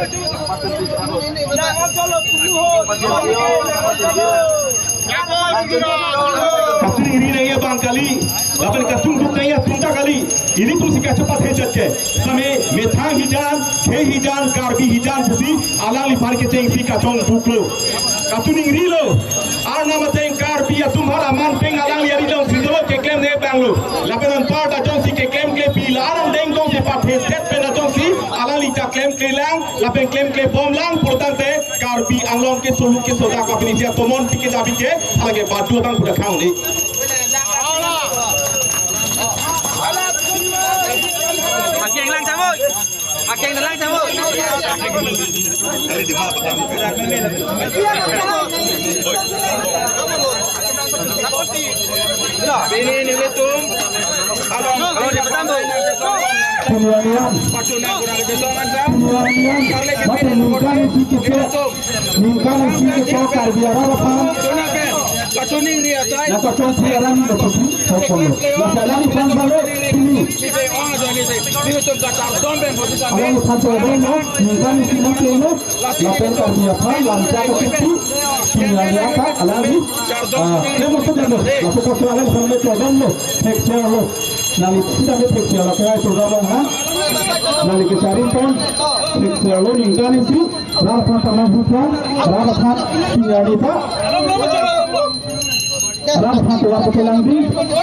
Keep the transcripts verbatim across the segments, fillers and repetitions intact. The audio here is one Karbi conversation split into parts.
Katung ri nangji abang kali, lapen katung duk nangji atum ta kali. Ilitum si kachepathe chet ke. Same methang hijan, khei hijan, Karbi hijan pusi alangliphan kechengsi kachongduklo. Katung ri lo. Arnam ateng Karbi atum aphan aman pen alangli ari jongsi dolo keklemne abang lo. Lapen anparta jongsi keklemkle pi la arang deng jongsi pathe chet pen jongsi alangli ta klemklelang, lapen klemklebomlang pulotangte Karbi Anglong ke solu ke soda kapini sia tomon pike dabi ke, alage badu abang kuda khang ni. Akeng lang chabot. Akeng lang chabot. Ini, ini, ini, tum. Kalau, kalau di petang, tuh. Pinianian. Pacuna kurang kejauhan, Sam. Pinianian. Mati ningkan isi kecil. Ningkan isi kecil Karbi arat aphan. Pacuna, Sam. Pacuning ri atai. Yang kacung ri aran itu pasti. Pokoknya. Yang jalan di sana balik. Sini. Ini, oh, jadi sih. Ini tuh gak tahu, dom, Ben, posisi. Ada yang satu orang, no? Ningkan isi mati, no? Lapen Karbi aphan, lancar ke sini. Pinianian, Pak, alangli. Ah, dia masuk dulu. Masuk ke soalan sampai ke dalam, no? Thekse lo. Nangli sida me thekse lo, kaya sudah bang, ha? Nangli kecharin pon. Thekse lo ningkan isi. Rat aphan tama buka. Rat aphan tinggal di pa. Rat aphan tua pakai langdi.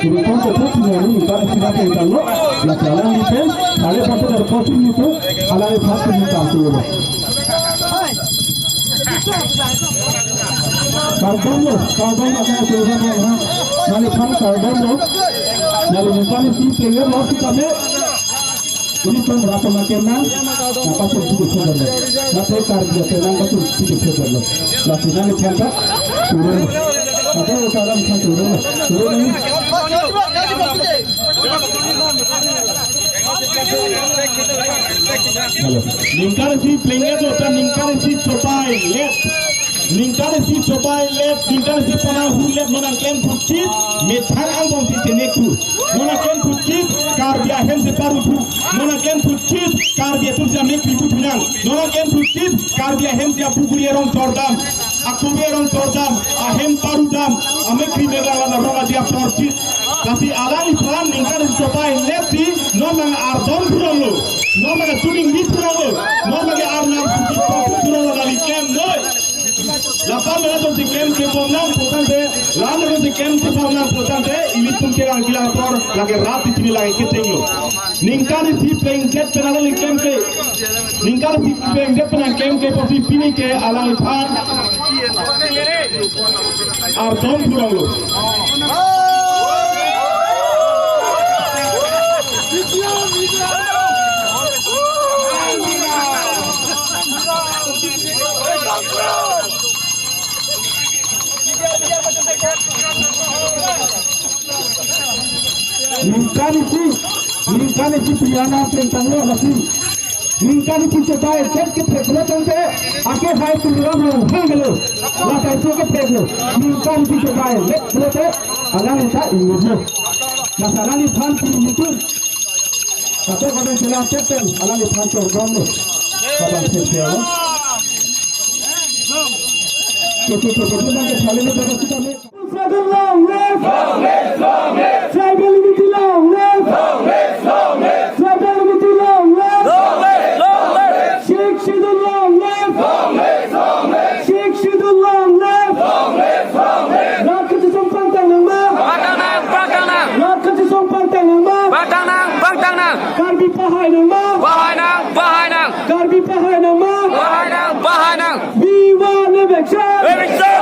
Ini pon ke pun tinggal di ningkan isi dah tinggal lo. Ya jalan di pen. Kali pon ke dari posisi itu. Alangli aphan tinggal lo. Kardom lo, kardom lo, kardom lo, ha. Nangliphan kardom lo. Nangli ningkan isi player lo si kami. Ini pun berapa makin nang? Apa pun sudah sudah lo. Apa Karbi tenang apa pun sudah sudah lo. Lagi nangliphan tak turun. Apa sekarang kan turun? Turun ini. Hello. Ningkan isi plengnya tu, ningkan isi chopai let. Ningkan isi chopai let, ningkan isi panang hur let, non nangklem puchit, methang angbong si tenek tu. Non nangklem puchit, Karbi ahem si paru tu. Non nangklem puchit, Karbi atum si amek ribu pinang. Non nangklem puchit, Karbi ahem si apukuri erong tordam. Akuri erong tordam, ahem parudam, amek ri melang lana rong adia porchit. Lasi alangliphan ningkan isi chopai let si, non mang ardom purong lo, non mang tuning ni purong lo, non mang arnam suci purong lo nangli klem noi. Lapen mana jongsi klemklebomlang pulotangte, lapen jongsi klemklebomlang pulotangte, ilitum kelang kelang apor, lake rat di sini lake keteng lo. Ningkan isi plengdet pen alangli klemkle. Ningkan isi plengdet pen klemkle pusi pini ke alangliphan ardom purong lo. Ningkan isi, ningkan isi piyana tentang lo lasi. Ningkan isi chopai let kethek lo tangte, ake hai tuliram lo hang lo. Lapen so kethek lo. Ningkan isi chopai let lo te, alanglita ingut lo. Lapen alangliphan pini itu. Satu kali sila teten, alangliphan chordom lo. Kadang sesial lo. Tutu tutu tutu nang ke saling itu kita ni. Struggle long live! Long live, long live! Tribal unity long live! Long live, long live! Tribal unity long live! Long live, long live! Sixth Schedule long live! Long live, long live! Sixth Schedule long live! Long live, long live! Rat kachesong pangtang nangma! Pangtang nang, pangtang nang! Rat kachesong pangtang nangma! Pangtang nang, pangtang nang! Karbi pahai nangma! Pahai nang, pahai nang! Karbi pahai nangma! Pahai nang, pahai nang! We want eviction! Eviction!